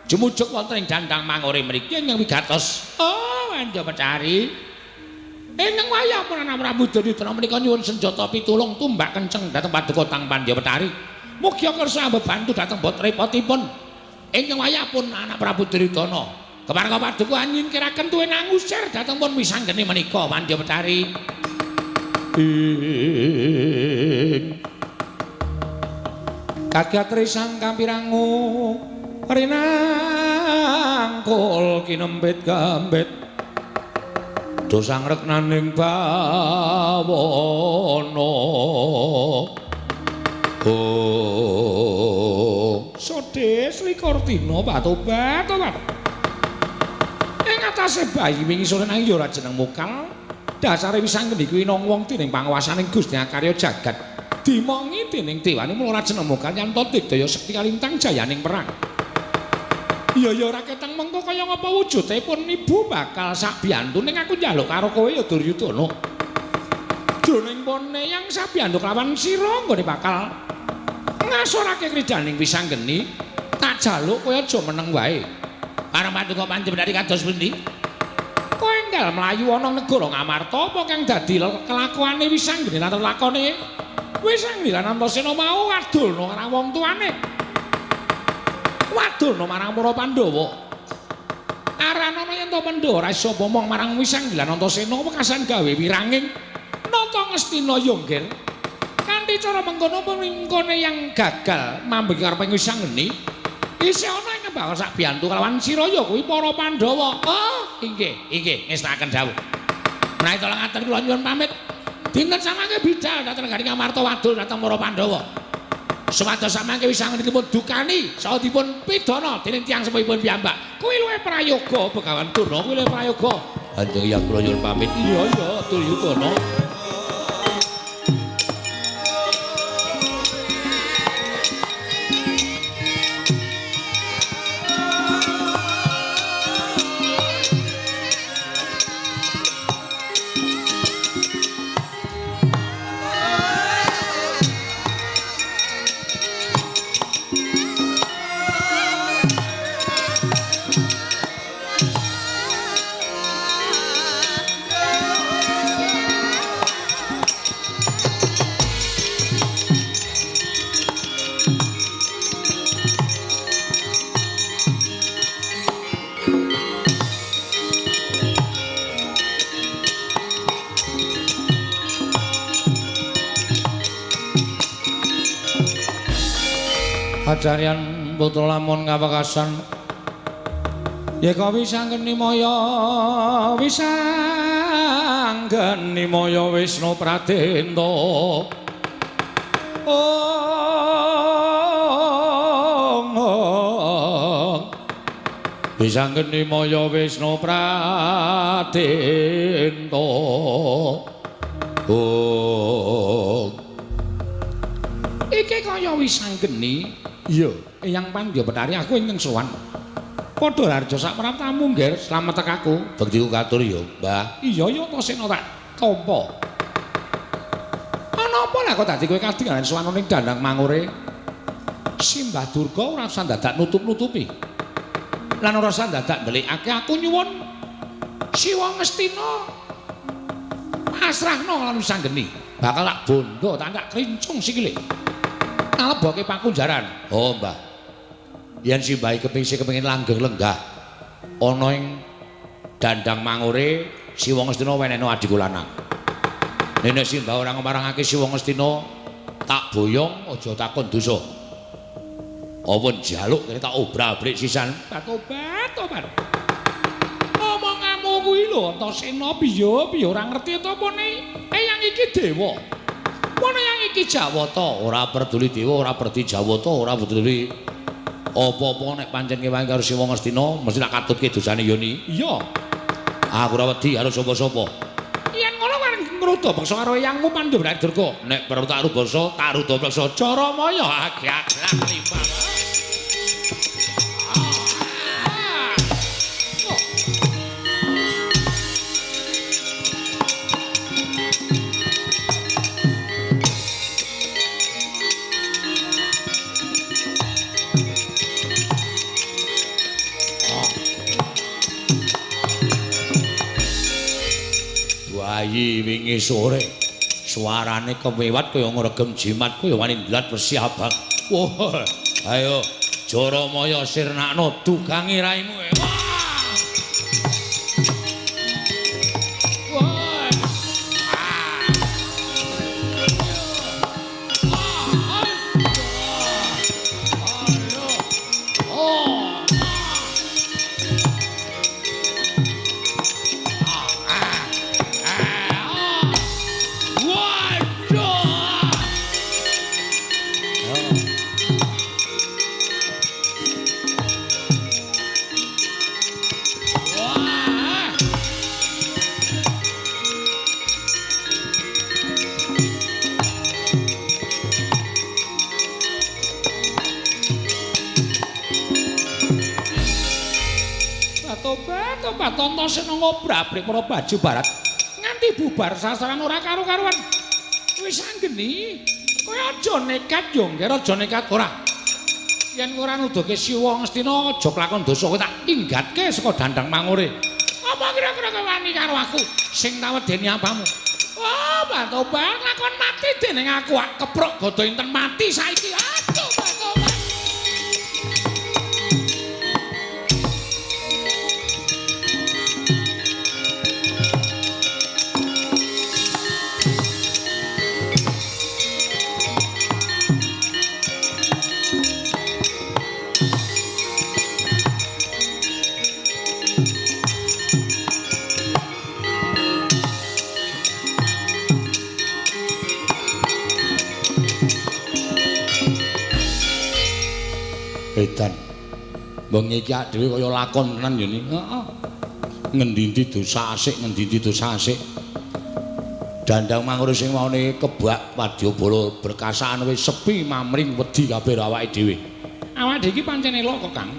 Jumujuk wonten ing Dandang Mangore mriki ingkang wigatos. Oh, Panjapecari. Ingkang wayah pun anak Prabu Duryudana menika nyuwun senjata pitulung tumbak kenceng dhateng paduka Tang Panjapecari. Mugi kersa mbebantu dhateng bot repotipun. Ingkang wayah pun anak Prabu Duryudana kepareng paduka nyingkiraken tuwin angusir dhateng pun Wisanggeni menika Panjapecari. Ing kagatri sang kampirangu rinangkul kinempit gambit dosang reknaning bawana. Oh, Sodes likur dina patobat tobat. Ing atase bayi wingi sore nang ya ora jeneng mokal. Dasare Wisanggeni kuwi nang wong dening panguwasaning Gusti Akarya jagat. Dimongi dening dewane mula ora jeneng mokal yen to digdaya sekti kalintang jayaning perang. Iya ya ora keteng mengko kaya ngapa wujude pun ibu bakal sabiyantu ning aku njaluk karo kowe ya Duryudana. Jroning pone yang sabiyantu kelawan sira nggone bakal ngasorake krijaning Wisanggeni, tak jaluk kowe aja meneng wae. Parang paduka panjenengan kados pundi? Kowe enggal mlayu ana negara Ngamarta apa kang dadi kelakuane Wisanggeni lan lakone Wisanggeni lan Antasena mau wadulna marang wong tuane. Wadulna marang para Pandhawa. Aranana yen to Pandhawa ora iso momong marang Wisanggeni lan Antasena wekasan gawe wiranging nata Ngastina ya nggih. Kanthi cara mengkono mengkone yang gagal mambeki kareping Wisanggeni isih ana ing bakal sak biyantu kelawan sira ya kuwi para Pandhawa. Oh, inggih, inggih ngestakaken dawuh. Menawi tolong ngaten kula nyuwun pamit. Dinten samangke bidal dhateng negari Ngamarta wadul dhateng para Pandhawa. Supados samangke Wisanggeni dipun dukani saha dipun pidana dening tiyang sepuhipun piyambak. Kuwi luwih prayoga Begawan Durna, kuwi luwih prayoga. Kanjeng ya kula nyuwun pamit. Iya iya Duryudana. Acaryan putra lamun kawekasan yeka Wisanggeni maya Wisanggeni maya Wisnu Pradenta. Ong Wisanggeni maya Wisnu Pradenta. Ong iki kaya Wisanggeni. Iya, Eyang Panjapetari aku ingkang sowan. Padha harja sak praptamu, Ngger, slamet tekaku. Bektiku katur ya, Mbah. Iya ya Antasena tak tampa. Ana apa lah kok dadi kowe kadingalan sowan ning Dandang Mangure? Simbah Durga ora usah dadak nutup-nutupi. Lan ora usah dadak ndelikake aku nyuwun Siwa Ngastina Pasrahno lan wisanggeni. Bakal tak bondo, tak krincung sikile. Tak leboke pakunjaran. Oh, Mbah. Yen simbahe kepingin langgeng lenggah ana ing dandang mangure Siwa Ngastina wenehno adhiku lanang. Nek simbah ora ngemarangake Siwa Ngastina tak boyong aja takon dosa. Apa njaluk kene tak obrak-abrik sisan. Tobat, tobat. Omonganmu kuwi lho Antasena piye piye ora ngerti ta apa ne? Eyang iki dewa. Mana yang iki Jawata? Ora peduli dewa, ora peduli Jawata, ora peduli apa-apa nek pancen kewangi karo Siwa Ngastina mesti tak katutke dosane Yoni. Iya. Aku ora wedi karo sapa-sapa. Yen ngono areng ngruda bangsa karo eyangmu Pandhu Durga. Nek perlu tak rubasa, tak ruda bangsa Caramaya agak-agak limpah. Bayi wingi sore suarane kewewat kaya ngregem jimat kaya wani ndlat wesi abang. Wah, ayo Jaramaya sirnakno dugangi raimu. Wah. Tobat Antasena ngobrak-abrik para baju barat nganti bubar sasaran ora karu-karuan. Wis anggeni, kowe aja nekat yo, Ngger, aja nekat ora. Yen ora nuduhke Siwa Ngastina aja kelakon dosa, kowe tak inggatke saka dandang mangure. Apa kira-kira kowe wani karo aku sing tak wedeni apamu? Wah, tobat lakon mati dening aku ak keprok gada inten mati saiki. Aduh, tobat. Edan. Wengi iki dhewe kaya lakon tenan ya ni. Heeh. Ngendi-endi dosa asik, ngendi-endi dosa asik. Dandang mangure sing maune kebak wadyabala berkasaan wis sepi mamring wedi kabeh awake dhewe. Awake dhewe iki pancen elok kok, Kang.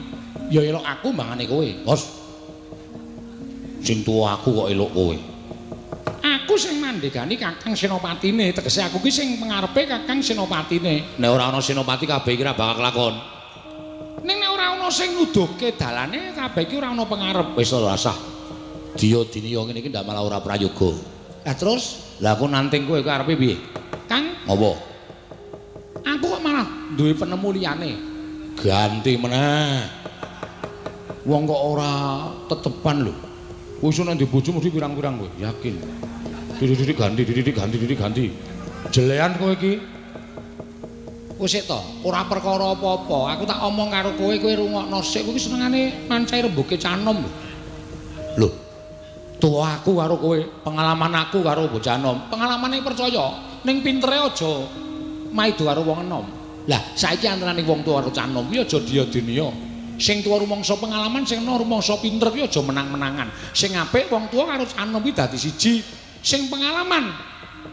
Ya elok aku mbangane kowe. Bos. Sing tuwa aku kok elok kowe. Aku sing mandhegani Kakang Senopatine, tegese aku ki sing pengarepe Kakang Senopatine. Nek ora ana Senopati kabeh iki ora bakal kelakon. Ning nek ora ana sing nuduhke dalane kabeh iki ora ana pengarep. Wis ora sah. Diya diniya ngene iki ndak malah ora prayoga. Lah terus, lah aku nanting kowe kowe arepe piye? Kang, apa? Aku kok malah duwe penemu liyane. Ganti meneh. Wong kok ora tetepan lho. Wis nek bojo mesti pirang-pirang kowe, yakin. Didik ganti, didik ganti, didik ganti. Jelean kowe iki. Wis sik to, ora perkara apa-apa. Aku tak omong karo kowe, kowe rungokno sik. Kowe iki senengane mancai rembuke canom lho. Lho. Tuwa aku karo kowe, pengalaman aku karo bocah nom. Pengalamane percaya, ning pintere aja maido karo wong enom. Lah, saiki antarane wong tuwa karo canom kuwi aja diya-diniya. Sing tuwa rumangsa pengalaman, sing enom rumangsa pinter kuwi aja menang-menangan. Sing apik wong tuwa karo canom kuwi dadi siji. Sing pengalaman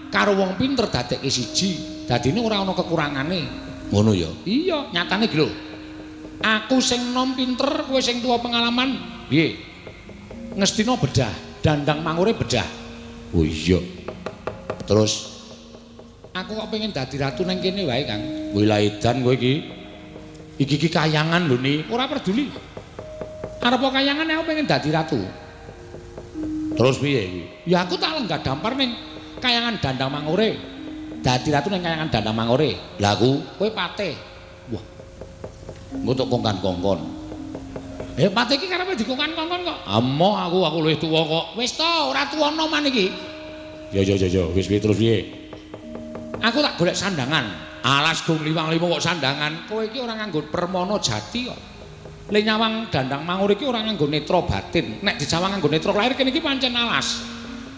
karo wong pinter dadekke siji. Dadine ora ana kekurangane. Ngono ya? Iya, nyatane iki lho. Aku sing nom pinter, kowe sing tuwa pengalaman, piye? Ngestina bedah, dandang mangure bedah. Oh iya. Terus aku kok pengen dadi ratu nang kene wae, Kang. Wilaedan kowe iki. Iki iki kayangan lho ni, ora peduli. Arep kayangan aku pengen dadi ratu. Terus piye iki? Ya aku tak lenggah dampar ning Kayangan Dandang Mangure. Dadi ratu ning Kayangan Dandang Mangure. Lah aku kowe patih. Wah. Engko tok kongkan-kongkon. Patih iki karepe dikongkan-kongkon kok. Amoh aku luwih tuwa kok. Wis to, ora tuwa noman iki. Ya ya ya ya, wis piye terus piye? Aku tak golek sandangan. Alas gong liwang limo kok sandangan. Kowe iki ora nganggo permana jati kok. Le nyawang Dandang Mangure iki ora nganggo netra batin. Nek disawang nganggo netra lahir kene iki pancen alas.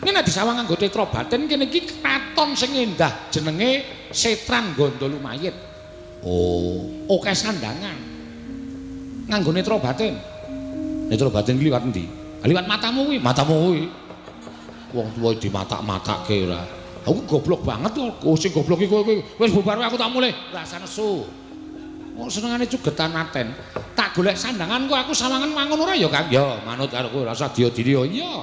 Nek nek disawang nganggo netra batin kene iki kraton sing endah jenenge Setran Gondo Lumayit. Oh, akeh sandangan. Nganggo netra batin. Netra batin ki liwat endi? Liwat matamu kuwi, matamu kuwi. Wong tuwa dimatak-matake ora. Aku goblok banget kok. Oh, sing goblok iki kowe kuwi. Wis bubar aku tak mulih. Rasa nesu. Kok senengane cugetan aten. Tak golek sandangan kok aku sawangan wangun ora ya, Kang? Ya, manut karo kowe rasa dia-diri ya. Iya.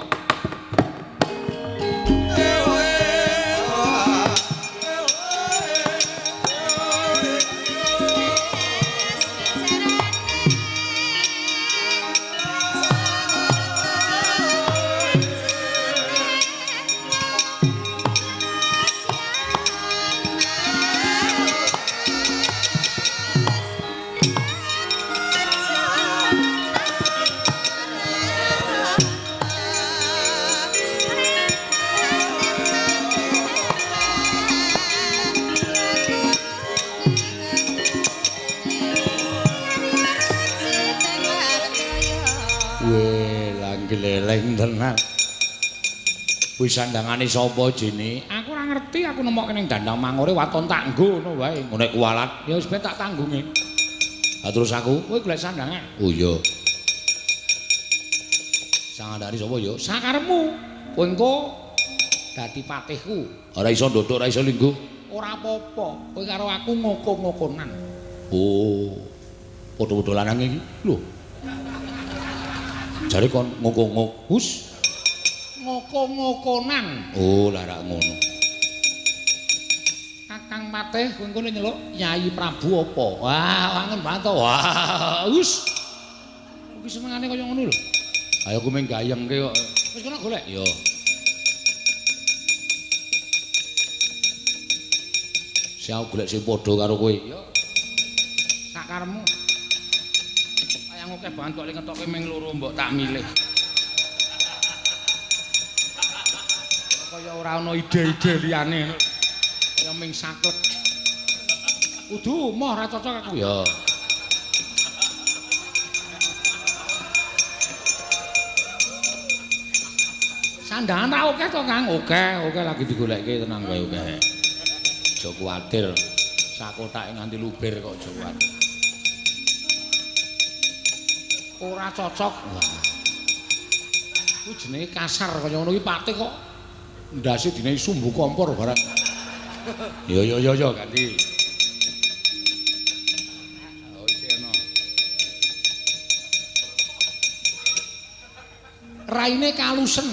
Gleleng tenan. Kuwi sandangane sapa jene? Aku ora ngerti, aku nemokke ning Dandang Mangure waton tak nggo ngono wae. Nek kuwalat ya wis ben tak tanggunge. Ha terus aku, kowe golek sandangan. Oh iya. Sandangane sapa ya? Sakarepmu. Kowe engko dadi patihku. Ora iso ndodok, ora iso lingguh. Ora apa-apa. Kowe karo aku ngoko-ngokonan. Oh. Padha-padha lanang iki. Lho. Jare kon ngoko-ngok, hus. Ngoko-ngokonan. Oh, lah rak ngono. Kakang Patih kowe engko nyeluk Nyai Prabu apa? Wah, wangun banget to. Wah, hus. Iki senengane kaya ngono lho. Ayo aku mung gayengke kok. Wis kono golek. Ya. Sing aku golek sing padha karo kowe. Ya. Sakarepmu. Akeh banget kok ngetoke ming loro mbok tak milih. Kaya ora ana ide-ide liyane. Kaya ming saklek. Kudu moh ora cocok aku ya. Sandangan ra akeh to, Kang? Oke, oke lagi digolekke tenang wae oke. Aja kuwatir. Sakotake nganti luber kok aja kuwatir. Ora cocok. Wah. Kuwi jenenge kasar kaya ngono iki patih kok ndase dinehi sumbu kompor barang. Ya ya ya ya ganti. Oh isih ana. Raine kalusen.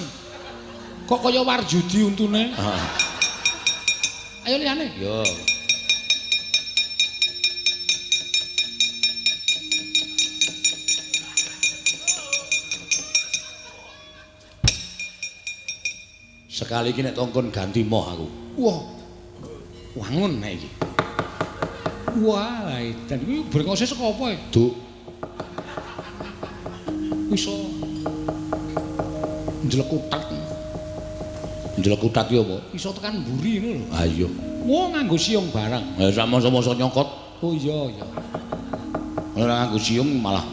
Kok kaya warjudi untune. Heeh. Ayo liyane. Ya. Sekali iki nek tongkon ganti moh aku. Wah. Wangun nek iki. Wah, edan iki brengose saka apa, Duk? Iso njlekutat. Njlekutat ki apa? Iso tekan mburi ngono lho. Ha iya. Wah, nganggo siung barang. Ha sama-sama nyokot. Oh iya iya. Ora nganggo siung malah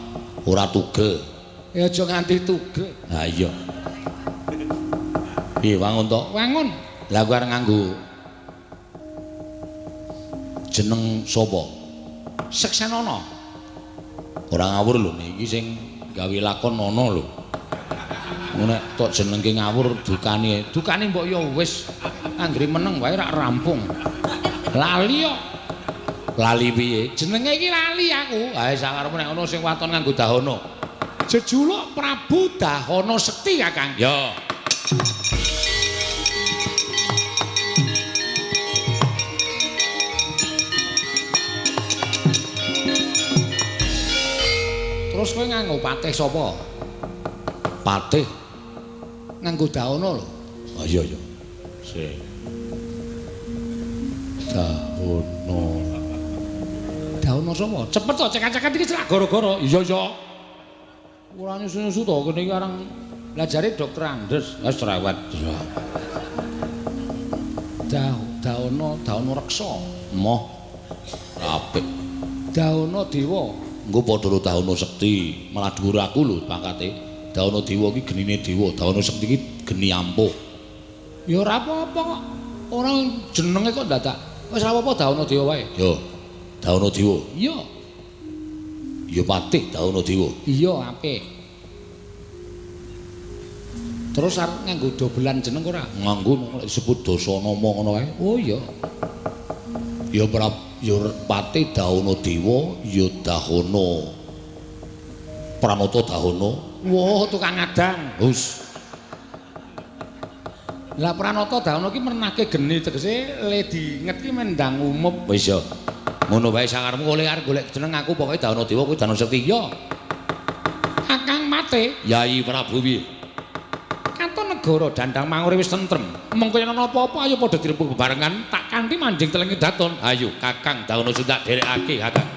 ora tugel. Ya aja nganti tugel. Ha iya. Piye wangun to? Wangun. Lah aku arep nganggo jeneng sapa? Seksenana. Ora ngawur lho niki sing gawe lakon ana lho. Nek tok jenengke ngawur dukane. Dukane mbok ya wis anggere meneng wae rak rampung. Lali kok. Lali piye? Jenenge iki lali aku. Ha sakarepmu nek ana sing waton nganggo dahana. Jejuluk Prabu Dahana Sekti, Kakang. Ya. Terus kowe nganggo patih sapa? Patih nganggo dahana lho. Oh iya iya. Sik. Dahono. Dahono sapa? Cepet to cekak-cekak iki celak gara-gara. Iya, iya. Ora nyusu-nyusu to kene iki arang Lajare Dokter Andes. Wis cerewet. Dahono, Dahono Reksa. Moh. Apik. Dahono Dewa. Engko padha karo Dahono Sekti, malah dhuwur aku lho pangkate. Dahono Dewa iki genine dewa, Dahono Sekti iki geni ampuh. Ya ora apa-apa kok. Ora jenenge kok dadak. Wis ora apa-apa Dahono Dewa wae. Yo. Dahono Dewa. Iya. Ya patih Dahono Dewa. Iya, apik. Terus arep nganggo dobelan jeneng ora? Nganggo nek disebut Dasanama ngono kae. Oh iya. Ya ya patih Dahono Dewa, ya Dahono Pranata Dahono. Wah, tukang adang. Hus. Lah Pranata Dahono ki mernahke geni tegese le dinget ki mendang umup. Wis ya. Ngono wae sakarepmu oleh arep golek jeneng aku pokoke Dahono Dewa kuwi Dahono Sekti. Iya. Kakang Mate, Yai Prabu piye? Katon negara Dandang Mangure wis tentrem. Mengko yen ana apa-apa ayo padha dirembug bebarengan tak kanthi manjing telengi daton. Ayo Kakang Dahono Sekti tak derekake Kakang.